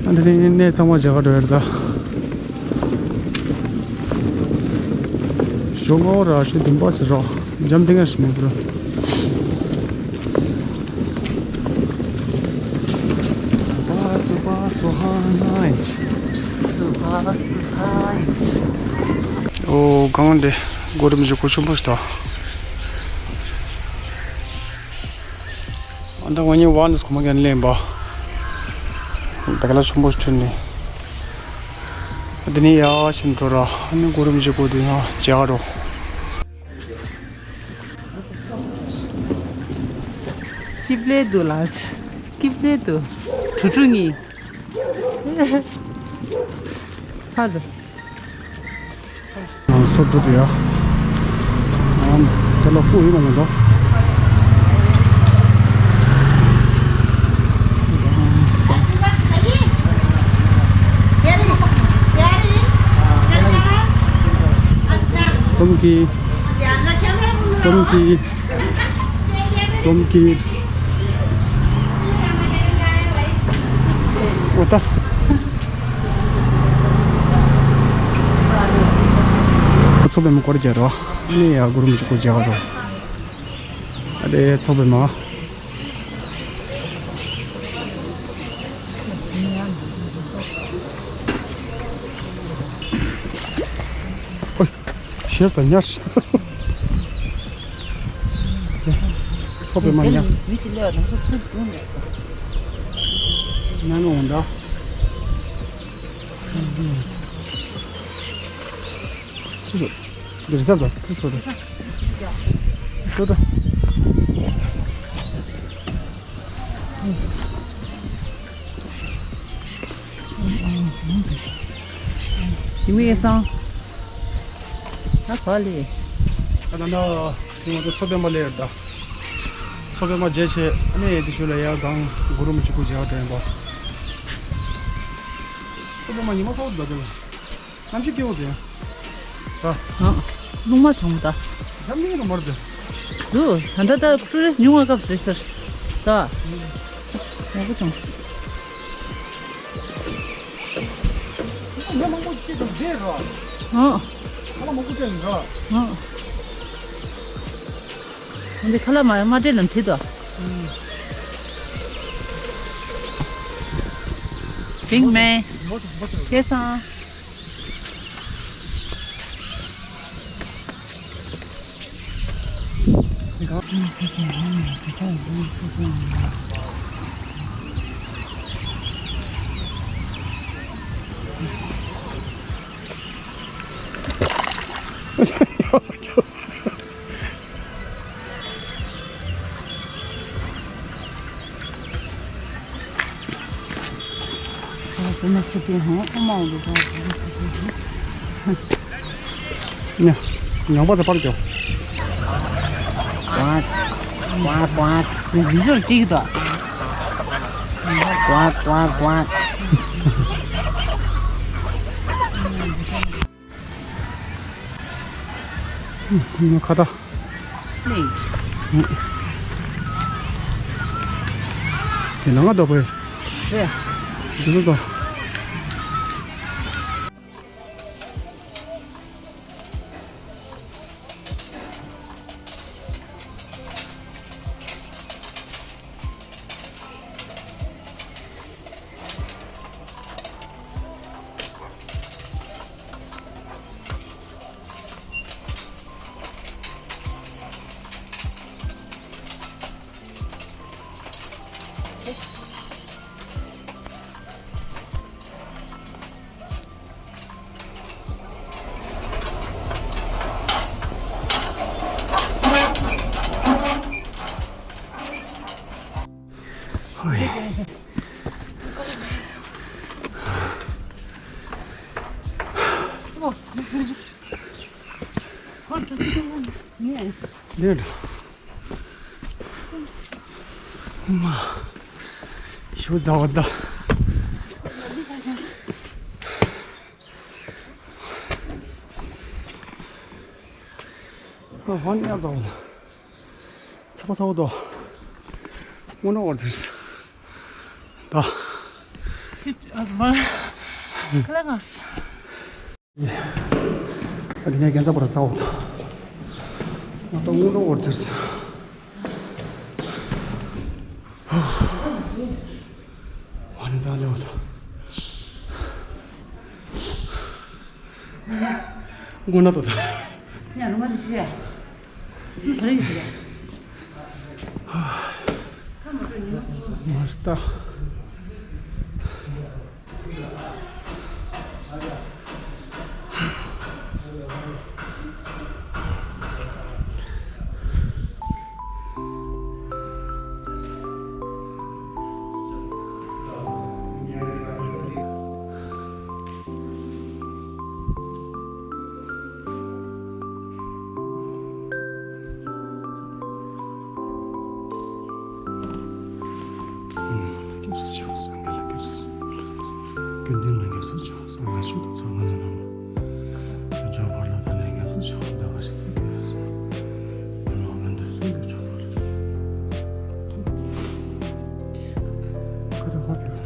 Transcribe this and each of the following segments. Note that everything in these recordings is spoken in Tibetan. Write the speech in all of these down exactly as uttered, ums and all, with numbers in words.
ཨ་འདི་ནི་གནས་ཚང་མ་མཇལ་ག་འགྲོ་ཡ་རེད་ད། ཞོགས་སྔ་པོ་ར་ཞོགས་བདུན་པ་ཟེར་རོ། འཇམ་ཐིང་ངེ་ཞིག་མེད་པར། Super, super, so nice. Super, super nice. ཨོ། སྒང་འདི་གོ་རིམ་བཞི་གོ་ཆེན་པོ་ཞིག་ད། ཨ་ད་ང་གཉིས་ཝ་ནས་གོ་མ་གན་ལེན་པ། ད་ག་ལ་ཆུང་པོ་ཁྲིད་ནས། ཨ་དེ་ནས་ཡར་ཕྱིན་འགྲོ་ར། ཨ་ནི་གོ་རིམ་བཞི་གོ་དུས་ང་མཇལ་རོ། སྐྱིབ་ལེ་དུ་ལ། སྐྱིབ་ལེ་དུ། གྲུ་གྲུ་གཉིས། ཧ་དུ། སོ་འགྲོ་དུ་ཡ། དེ་ལ་སྤུ་ཡིན་ལ་མི་འདུག་རྩོམ་གྱི། རྩོམ་གྱི། རྩོམ་གྱི། འོ་ད། མཚོ་པདྨ་སྐོར་རྒྱག་རོ། ནི་ཡ་གུ་རུ་མི་ཆོག་གོ་རྒྱག་རོ། ཨ་རེ་མཚོ་པདྨ། ཨོ། ཤེས་དང་ཉར། མཚོ་པདྨ་ཉར། མི་གཅིག་ལས་ནང་སོ་ཚུར་བསྡུ་ནས། ཉར་འོང་ད། སུ་སུ། འདིར་ཟབ་དང་སུ་སུ་རེད། སུ་རེད། ཞི་མི་ཡེ་སང་། ད་ག་ལེ། ད་ད་ད་ང་ཚོ་མཚོ་པདྨ་ལེ་ཡོད་ད། མཚོ་པདྨ་མཇལ་ཆེད་ཨ་ནི་དེ་ཆུ་ལ་ཡར་སྒང་གུ་རུ་མི་ཆུ་ཀུ་མཇལ་བ་དྲན་པ། མཚོ་པདྨ་ཉི་མ་ཚ་བོ་འདུག་ད་དེ་ལ། གནམ་གཤིས་སྐྱིད་པོ་དེ། ད། ཨ། རླུང་མ་བྱུང་ད། འཇམ་ཐིང་རུ་མར་དེ། འདུག་ད་ལྟ་ད་ཊུ་རི་སི་ཉུང་བ་སྐབས་རེད་ཟེར། ད། ཡག་པོ་བྱུང་། ཉ་མང་པོ་ཅིག་དང་འདྲེས་ར། ཨ། ཁ་ལག་མང་པོ་ཅིག་ར། ཨ། འདི་ཁ་ལག་མ་མ་འདྲེས་ལ་འཁྲིད་དོ། ཨུམ། ཟིང་མེ། ཁེ་སང་། ཉ། ཉང་པ་ཚ་པར་ཀྱོ། ཀུའག་ཀུའག་ཀུའག་མི་ཚོར་ཅིག་དང་། ཀུའག་ཀུའག་ཀུའག་ཁ་ད། ནི། དེ་ནང་ང་འདོགས་པས། རེད། འདི་ཚོ་དང་། འདིར། མ། ཞུ་ཟ་བ་ད། ཧོན་ཡ་ཟ་བ་ད། ཚ་པོ་ཚ་པོ་དོ། སྔོན་འགྲོ་བར་ཟེར། ད། ཨ་མ་ཁ་ལག་ང་། ཨ་དེ་ནས་རྒྱན་ཚ་པོ་ར་ཚ་བོ་ཚ། ང་ད་དངུལ་ལོ་འོར་ཚེར་ཚ། ཨ་ནི་ཚ་ལེ་བོ་ཚ། དངུལ་ན་ཏོ་ད། ཡ་རུ་མ་དེ་ཆི་ཡ། ཁ་རིང་ཞིག་ཡ། མར་སྟ། སྐྱབས་སུ་མཆིའོ། སངས་རྒྱས་ལ་སྐྱབས་སུ་མཆིའོ། ཀུན་ལྡན་ལ་སྐྱབས་སུ་མཆིའོ། སངས་རྒྱས་ཆོས་དང་ཚོགས་རྣམས་ཀྱི་ནང་ནས། ཀུན་ཀྱང་བར་དུ་བདག་ནི་སྐྱབས་སུ་མཆིའོ། བདག་གིས་ཆོས་སྟོན་པའི་སངས་རྒྱས་ཆོས་ཀྱི་ཁ་དོག་ཧ་གི།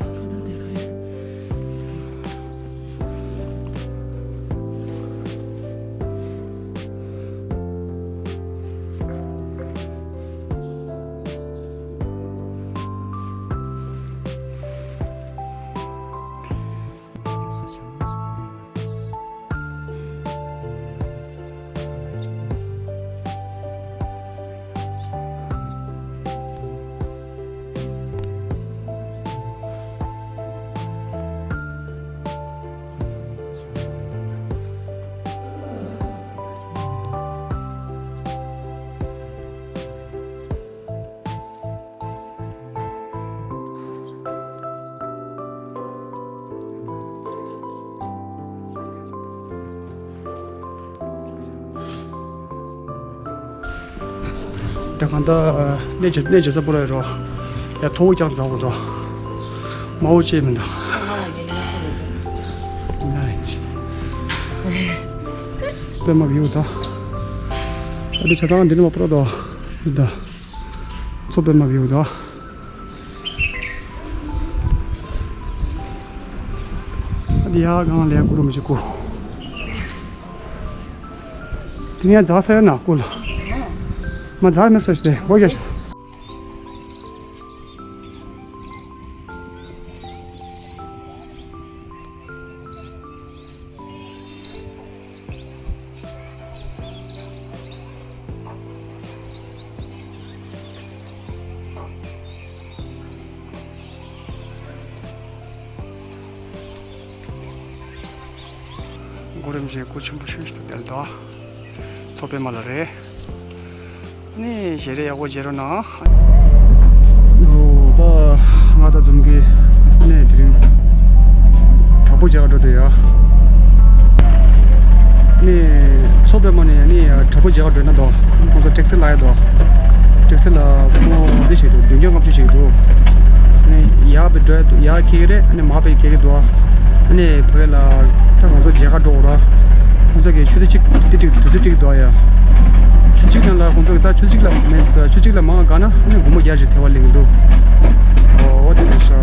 ད་གང་ལྟར་གནས་བྱེད་གནས་བྱེད་ས་པོ་ར་རོ། ཡ་མཐོ་བོ་ཀྱང་འཛག་གོ་དོ། དམའ་བོ་ཅེས་མི་འདུག་པད་མ་བིའུ་ད། ཨ་དེ་ཆ་ཚང་འདི་ནི་མ་པོ་ར་དོ། འདི་ད། མཚོ་པད་མ་བིའུ་ད། ཨ་དེ་ཡ་གང་ལས་ཀུ་རུ་མི་ཅི་ཀུ། དེ་ནས་རྫ་ས་ཡོད་ན་ཀུ་ལ། མ་རྫ་མི་སོ་ཞིག་དེ་འོ་ཡ་ཤ། གོ་རིམ་བཞིན་སྐུ་ཆེན་པོ་ཤུལ་ཤུལ་དུ་བསྡད་དོ། མཚོ་པད་མ་ལ་རེད། ནི་ཞལ་རས་ཡག་པོ་མཇལ་རོགས་གནང་། ཨོ་ད་ང་ད་འཛོམས་ཀྱི་ནས་དེ་རིང་དྲག་པོ་མཇལ་ག་འགྲོ་འདོད་ཡ། ནི་མཚོ་པད་མ་ནས་ནི་དྲག་པོ་མཇལ་ག་འགྲོ་ན་དོ། ཁོང་ཚོ་ཊེག་སི་ལ་ཡ་དོ། ཊེག་སི་ལ་ཁོང་འདི་བྱེད་འདུག་མདུན་སྐྱོད་ལྔ་བཅུ་བྱེད་འདུག་ནི་ཡག་པའི་འགྲོ་ཡ་ཡག་ཁེ་གི་རེད། ནི་མ་པའི་ཁེ་གི་འདུག་ཨ་ནི་ཕ་གི་ལ་ད་ང་ཚོ་མཇལ་ཁ་འགྲོ་དགོས་ར། ཁོང་ཚོ་གི་ཆུ་ཚོད་གཅིག་དེ་གཅིག་དུས་ཚོད་གཅིག་འདུག་ཡ། ཆུ་ཚོད་གཅིག་ནང་ལ་ཁོང་ཚོ་གི་ད་ཆུ་ཚོད་གཅིག་ལ་མེད་ས་ཆུ་ཚོད་གཅིག་ལ་མང་ག་ན་ནི་སྒོར་མོ་བརྒྱ་ཞིག་ཐེ་བ་ལེན་གི་འདུག་ཨོ་དེ་རེད་ཤག་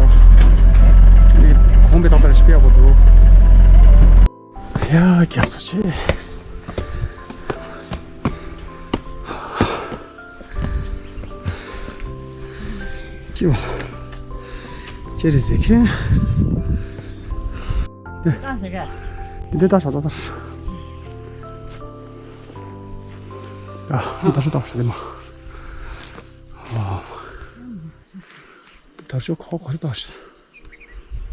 ནི་གོང་པའི་ཏག་ཏག་ཞིག་སྤེལ་དགོས་འདུག་ཡ་རྒྱ་མཚོ་ཆེ། ཅི་བ། ཅི་རེད་ཟེར་མཁན། འདི་ལྟ་ཤག་ལྟ་ལྟ། ཨ་ད་ཤོ་ལྟ་ཤོ་དེ་མ། ད་ཤོ་ཁོ་ཁོ་ལྟ་ཤོ།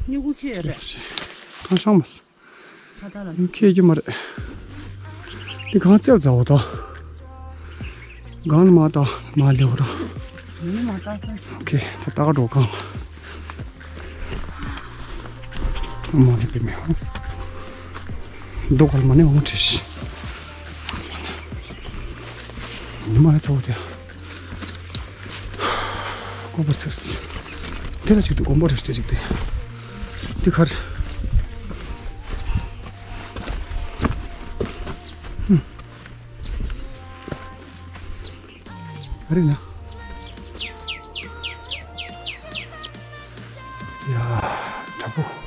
སྨྱུ་གུ་ཁྱེར་རེད། ཁང་ཤང་མ་སི། ཁྱེད་ཀྱི་མ་རེད། འདི་གང་བཙལ་ཚར་བ་དང་། གང་ལ་མ་བཏགས་མ་ལེའུ་ར། ཨོ་ཁེ་ད་ལྟ་ག་འགྲོ་གང་ལ། མ་ལེ་པི་མེ་ཧོ། རྡོ་ག་ལ་མ་ནེ་འོང་ཁྲིས། ཉི་མ་ལ་ཚ་བོ་དེ། ཀོ་པ་སེར། དེ་ལ་ཅིག་ཏུ་དགོན་པ་རེ་སྟེ་ཅིག་དེ། དེ་ཁར། ཨ་རེ་ན། ཡ། དྲག་པོ།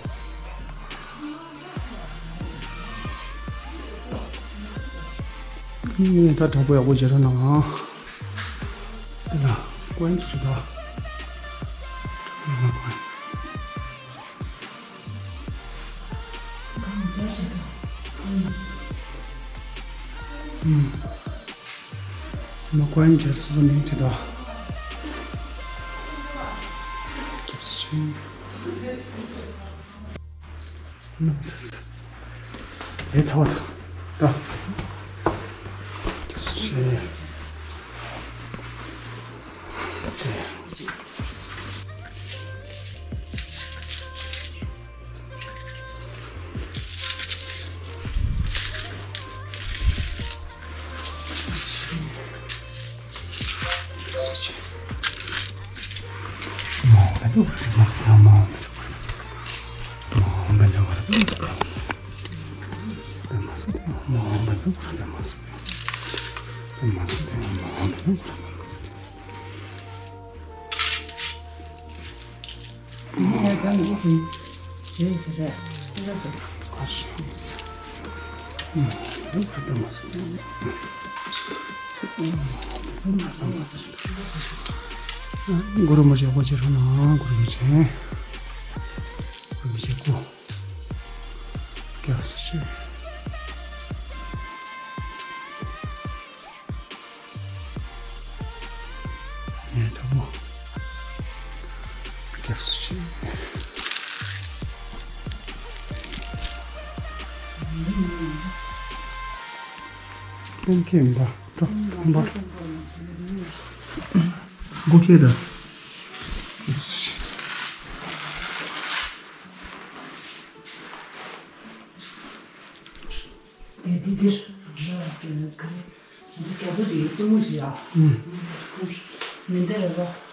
ངས་ད་དྲང་པོ་ཡག་པོ་བྱེད་རོགས་གནང་། དེ་ལ་ཀོན་ཚུགས་ཤིག་ད། ཨུམ། མ་ཀོན་བྱེད་སོ་སོ་མིང་བྲིས་ད། ལས་ཚ་བ་དང་། ད། དེ་སུ་ཆེ། དེ། གུ་རུ་མོ་ཆེ་གོ་ཆེ་ཧྲོ་ན་གུ་རུ་མོ་ཆེ། གུ་རུ་མོ་ཆེ་གོ། རྒྱ་སུ་ཆེ། ངས་ད་མོ། རྒྱ་སུ་ཆེ། ཏན་ཁེ་འདའ། ཏོ་ཏོ་འདའ། སྒོ་ཁེ་འདའ། དེ་དེ་དེར་ང་ལ་རྒྱ་པོ་དེའི་བཙུན་མོ་ཞིག་ཡ། ཨུམ། མི་འདི་རེད་པ།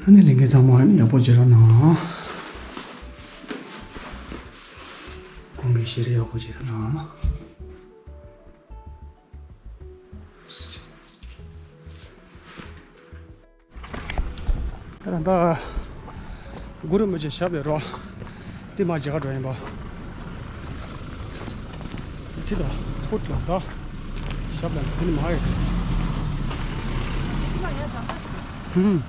ཨ་ནི་ལས་འགན་ཚང་མ་ཡག་པོ་བྱེད་རོགས་གནང་། ཁོང་གི་ཞེ་རེ་ཡག་པོ་བྱེད་རོགས་གནང་། ད་ལྟ་གུ་རུ་མི་ཆེ་ཞབས་ལས་རོ། དེ་མ་མཇལ་ཁ་འགྲོ་ཡིན་པ། ཁྲི་དང་ཕུད་ལ་ད། ཞབས་ལ་དེ་ནི་མ་ཡོད། ཧུམ།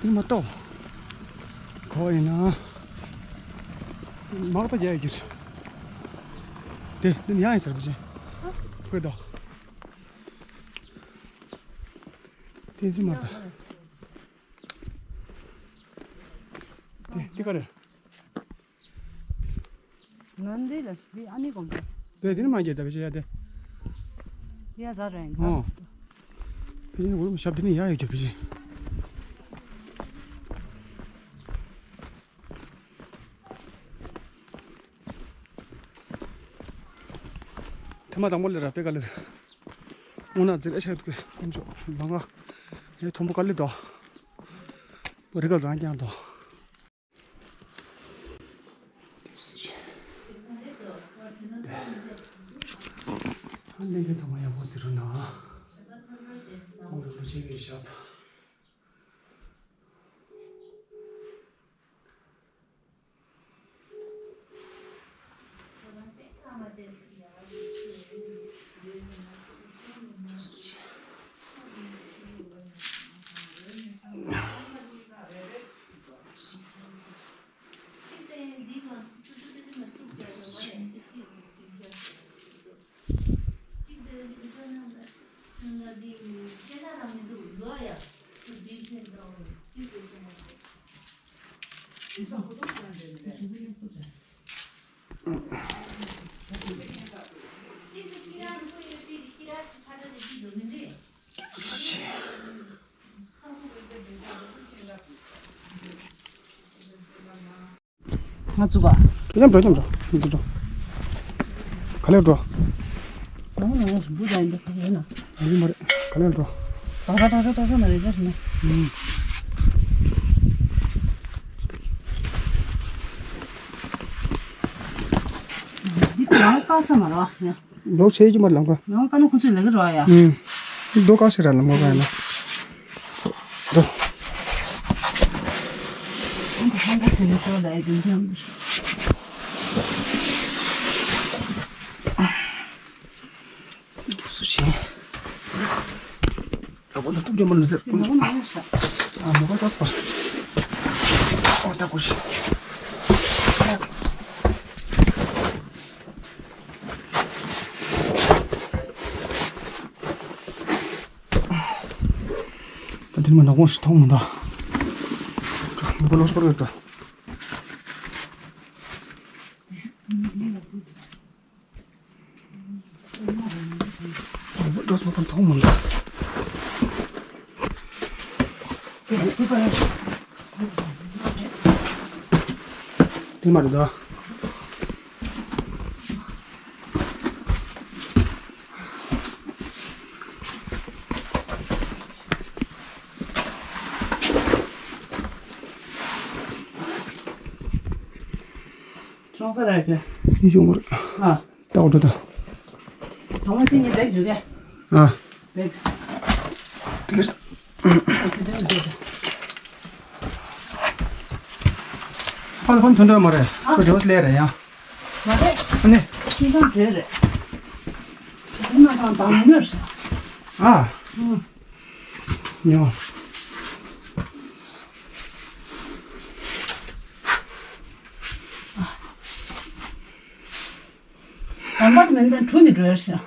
དེ་ནི་མ་གཏོགས། གོ་ཡིན་ན། མག་པ་རྒྱག་ཡོད་ཀྱི་རེད། དེ་དེ་ནི་ཡང་ཡིན་ཟེར་བ་ཅན། ཕུད་དང་། དེ་ཚོ་མ་ད། དེ་དེ་ག་རེ། ང་འདི་ལ་ཞི་ཨ་ནི་གོང་གི། དེ་དེ་ནི་མ་རྒྱལ་ད་བེ་ཤ་ཡ་དེ། ཡ་ཟ་རེད་ཨང་། ཨོ། དེ་ནི་འུར་མ་ཞབས་དེ་ནི་ཡ་ཡོད་རྒྱུ་བེ་ཤ། ཐེངས་མ་དང་པོ་ལས་ར་པེ་ག་ལེ། ཨོ་ན་ཛེར་ཨེ་ཤ་ཡོད་གི་ཨེ་འཇོ་ལ་ང་ཡ་ཐོན་པོ་ག་ལེ་དོ། པོ་རི་ག་ཛང་ཀྱང་དོ། ཨ་ནི་གི་ཚང་མ་ཡག་པོ་ཟེར་རོགས་གནང་། གུ་རུ་མི་ཆེ་གི་ཞབས། ང་ཚུགས་པ། མཉམ་འགྲོ། མཉམ་འགྲོ། མཉམ་འགྲོ། ག་ལེར་འགྲོ། གོང་ན་ང་ཞིག་འབུ་ད་ཡིན་པ་ཡིན་ན། ཡིན་མ་རེད། ག་ལེར་འགྲོ། དོག་ས་དོག་ས་དོག་ས་མ་རེད་ད་ཞིག་ན། ཨུམ། འདི་ང་དཀའ་ས་མ་རེད་བ། ཡ། ལོག་ཆེ་གི་མ་ལམ་ཁ། ང་དཀའ་ན་ཁོ་ཚོས་ལས་ཀ་རོགས་ཡ། ཨུམ། རྡོ་དཀའ་ཤེ་ར་ལམ་ཁ་ཡ་ན། འགྲོ། ཁང་པ་དེ་ནས་ཤོར་ལ་ཡ་རྒྱུན་འཁྱོངས། སུ་ཞིག་ཨ་བོ་ན་ཐུབ་ཀྱང་མ་ལུས་ཟེར། ཨ་མོ་ག་ཏོག་པ། ཨོ་ད་ཀུ་ཤི། ད་དེ་ནི་མ་ནག་པོ་ཞིག་མཐོང་མི་འདུག་མི་པ་ལོག་སྐོར་ཡོད་ད། འགྲོ་སོང་དང་མཐོང་མི་འདུག་དེ་མ་རེད་ད། ཆུང་ས་རེད་ཀྱི། ཡིན་ཆུང་མ་རེད། ཨ། ལྟ་བ་འགྲོ་ད། དང་པོ་དེ་ཉིད་བེག་འཇུག་གས། ཨ། བེག་དེ་གས། ཨ་ལ་ཧོན་ཐོན་འགྲོ་མ་རེད། ཨ། ཁོ་རེ་བ་སླེ་རེད་ཡང་། མ་རེད། ཨ་ནི། ཤིང་ཐང་བྲོས་རེད། དེ་མ་ཐང་དང་མི་ནོར་ཤག་ཨ། ཨུ། ཉོ། འདམ་བར་མེད་ན་གྲུ་ནས་འགྲོ་ཡར་ཤག་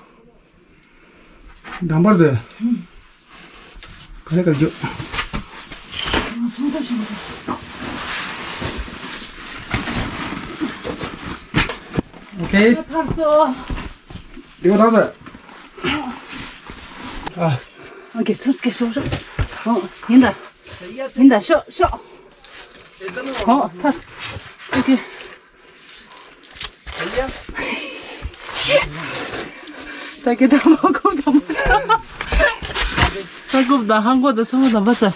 འདམ་བར་དེ། ཨུ། ག་རེ་ག་རེ་རྒྱུ། ཨོ་ཁེ། ཕར་སོ། འདི་ག་དག་ས། ཨ། ཨོ་ཁེ། ཚར་སྐད་ཤོག་ཤོག་ཨོ་ཡིན་ད། ཡིན་ད། ཤོག་ཤོག་ཨོ་ཐར། ཨོ་ཁེ། ད་གི་ད་མ་ཁོབ་ད་མ་ཆ། ད་ཁོབ་ད་ཧང་གོ་ད་ཚང་མ་ད་མ་ཚ།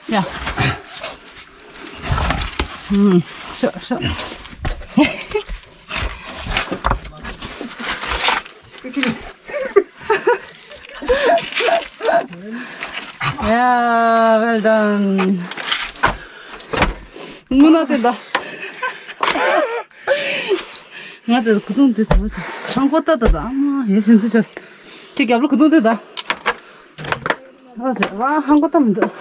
ཡ། ཨུམ། ཤོག་ཤོག Yeah, well done. དངོས་གནས་དེ་འདྲ། ང་དེ་ཁུ་ཚུང་དེ་ཚོ་ཆང་ཁོ་ཏ་ཏ་ད་ཨ་མ་ཡེ་ཞིན་ཙི་ཆོས། ཁྱེད་རྒྱབ་ལ་ཁུ་ཚུང་དེ་ད། ཨ་ཟེར་བ་ཧང་གོ་ཏ་མི་འདུག་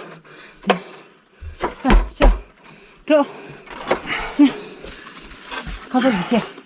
ཤ། འགྲོ། ཁ་ཁ་ཟིག་ཁྱེར།